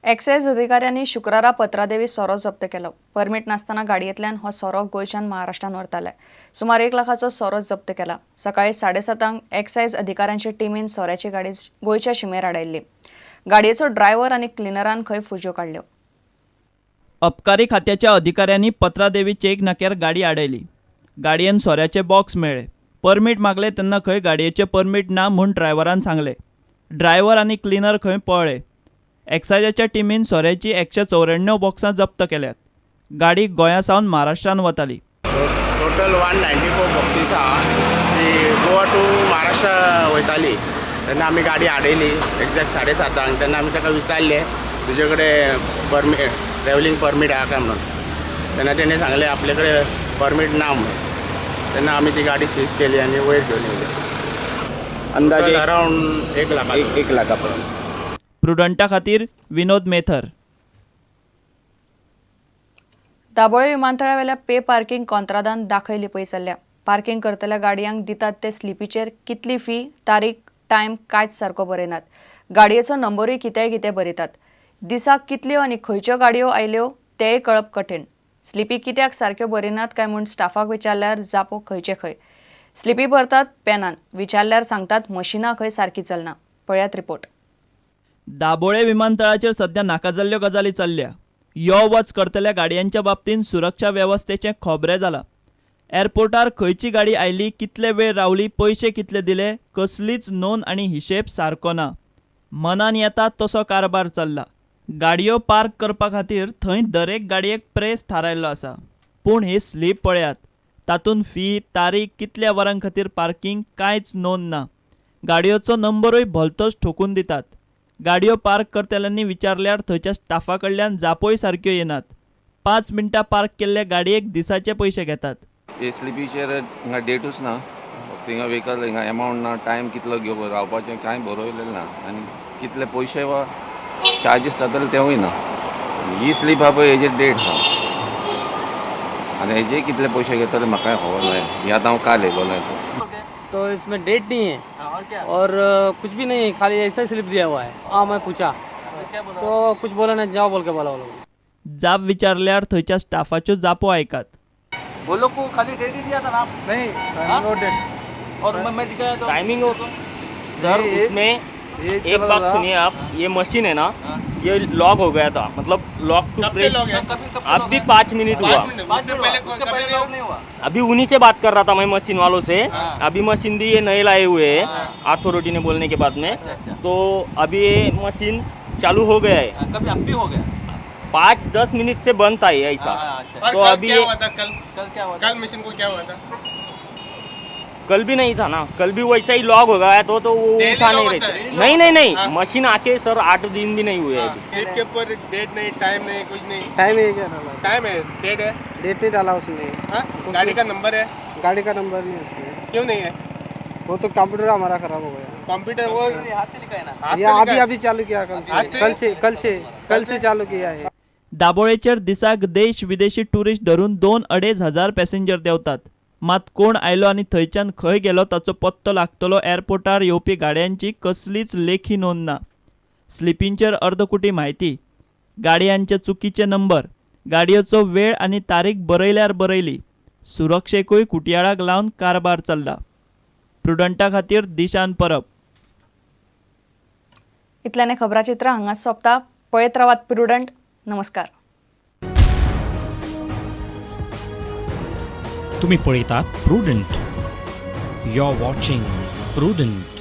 Excise अधिकाऱ्यांनी शुक्रारा पत्रादेवी सोरो जप्त केलो. परमीट नासतना गाडयेंतल्यान हो सोरो गोंयच्यान महाराष्ट्रान व्हरताले. सुमार 1 लाखाचो सोरो जप्त केला. सकाळी 7:30 एक्सायज अधिकाऱ्यांचे टिमीन सोऱ्याची गाडी गोंयच्या शिमेर आडायल्ली. गाडयेचो ड्रायव्हर आनी क्लिनरान खंय फुज्यो काडल्यो. अबकारी खात्याच्या अधिकाऱ्यांनी पत्रादेवी चेक नाक्यार गाडी आडयली. गाडयेन सोऱ्याचे बॉक्स मेळ्ळे. परमीट मागले तेन्ना खंय गाडयेचें परमीट ना म्हूण ड्रायव्हरान सांगलें. ड्रायव्हर आनी क्लिनर खंय पळ्ळे. एक्सायजाच्या टिमीन सोऱ्याची 194 बॉक्सां जप्त केल्यात. गाडी गोंया सावन महाराष्ट्रान वताली. टोटल 194 बॉक्सीस आहा ती गोवा टू महाराष्ट्र वयताली. तेन्ना आमी गाडी आडयली एग्जॅक्ट 7:30. तेन्ना आमी ताका विचारलें तुजे कडेन परमीट, ट्रॅवलिंग परमीट आहा काय म्हणून. तेन्ना तेणें सांगलें आपले कडेन परमीट ना म्हणून. तेन्ना आमी ती गाडी सीज केली आनी वयर घेवन येयले. अंदाजे अरावंड 1 लाख, 1 लाखा पर्यंत. प्रुडंटा खातीर विनोद मेथर. दाबोळे विमानतळावेल्या पे पार्किंग कॉन्त्रादान दाखय लिपय चल्ल्या. पार्किंग करतल्या गाडयांक दितात ते स्लिपीचेर कितली फी, तारीख, टायम कांयच सारको बरयनात. गाडयेचो नंबरूय कितेंय कितें बरयतात. दिसाक कितल्यो आनी खंयच्यो गाडयो आयल्यो तेंय कळप कठीण. स्लिपी कित्याक सारक्यो बरयनात काय म्हूण स्टाफाक विचारल्यार जापो खंयचे खंय. स्लिपी भरतात पेनान, विचारल्यार सांगतात मशिनां खंय सारकी चलना. पळयात रिपोर्ट. दाबोळे विमानतळाचेर सध्या नाका जाल्ल्यो गजाली चल्ल्या. यो वच करतल्या गाडयांच्या बाबतींत सुरक्षा वेवस्थेचें खोबरें जालां. एअरपोर्टार खंयची गाडी आयली, कितले वेळ रावली, पयशे कितले दिले, कसलीच नोंद आनी हिशेब सारको ना. मनान येता तसो कारभार चल्ला. गाडयो पार्क करपा खातीर थंय दरेक गाडयेक प्रेस थारायल्लो आसा. पूण ही स्लीप पळयात, तातूंत फी, तारीख, कितल्या वरां खातीर पार्किंग कांयच नोंद ना. गाडयोचो नंबरूय भलतोच ठोकून दितात. गाडयो पार्क करतल्यांनी विचारल्यार थंयच्या स्टाफा कडल्यान जापोय सारक्यो येनात. 5 मिनटां पार्क केल्ल्या गाडयेक दिसाचे पयशे घेतात. हे स्लिपीचेर हिंगा डेटूच ना, फक्त हिंगा व्हेकल, हिंगा एमावंट ना, टायम कितलो घेवन रावपाचें कांय बरयलेलें ना आनी कितले पयशे वा चार्जीस जातले तेवूय ना. ही स्लीप आहा पळय हेजेर डेट आहा आनी हेजे कितले पयशे घेतले म्हाका खबर ना. हे आतां हांव काल येयलो ना. तो इसमें डेट नहीं है और कुछ भी नहीं है, खाली ऐसा ही स्लिप दिया हुआ है. हाँ, मैं पूछा तो कुछ बोला नहीं, जाओ बोल के बोला वो लोग. जाप विचारल्यार थंयच्या स्टाफाच्यो जापो आयकात. वो लोग को खाली डेट ही दिया था ना आप? नहीं, नो डेट. और मैं दिखाया तो टाइमिंग हो सर उसमें एक बात सुनिए आप, ये मशीन है ना, ये लॉक हो गया था, मतलब लॉक टू प्रेस. अब भी 5 मिनट हुआ, 5 मिनट हुआ, उसके पहले लॉक नहीं हुआ. अभी उन्हीं से बात कर रहा था मैं मशीन वालों से. अभी मशीन भी ये नए लाए हुए हैं अथॉरिटी ने बोलने के बाद में. तो अभी ये मशीन चालू हो गया है. कभी अब भी हो गया? 5-10 मिनट से बंद था ये ऐसा. तो अभी ये कल क्या हुआ? कल मशीन को क्या हुआ था? कल भी नहीं था ना, कल भी वैसा ही लॉक हो गया तो वो उठा नहीं रहे थे. नहीं नहीं नहीं, मशीन आके सर 8 दिन भी नहीं हुए अभी. स्लिप के ऊपर डेट नहीं, टाइम नहीं, कुछ नहीं. टाइम है क्या डाला? टाइम है, डेट है. डेट नहीं डाला उसने. हाँ, गाड़ी का नंबर है? गाड़ी का नंबर नहीं उसमें. क्यों नहीं है? वो तो कंप्यूटर हमारा खराब हो गया. कंप्यूटर वो हाथ से लिखा है ना? ये अभी अभी चालू किया कल से, कल से, कल से, कल से चालू किया है. दाबोळेचेर दिसाक देश विदेशी टुरिस्ट धरून 2-2.5 हजार पॅसेंजर देंवतात. मात कोण आयलो आनी थंयच्यान खंय गेलो ताचो पत्तो लागतलो एअरपोर्टार येवपी गाडयांची कसलीच लेखी नोंद ना. स्लिपींचेर अर्दकुटी म्हायती, गाडयांचे चुकीचे नंबर, गाडयेचो वेळ आनी तारीख बरयल्यार बरयली. सुरक्षेकूय कुटयाळाक लावन कारभार चल्ला. प्रुडंटा खातीर दिशान परब. इतल्याने खबराचित्र हांगाच सोंपता. पळयत रावात प्रुडंट. नमस्कार. तुम्ही पळयतात Prudent. You are watching Prudent.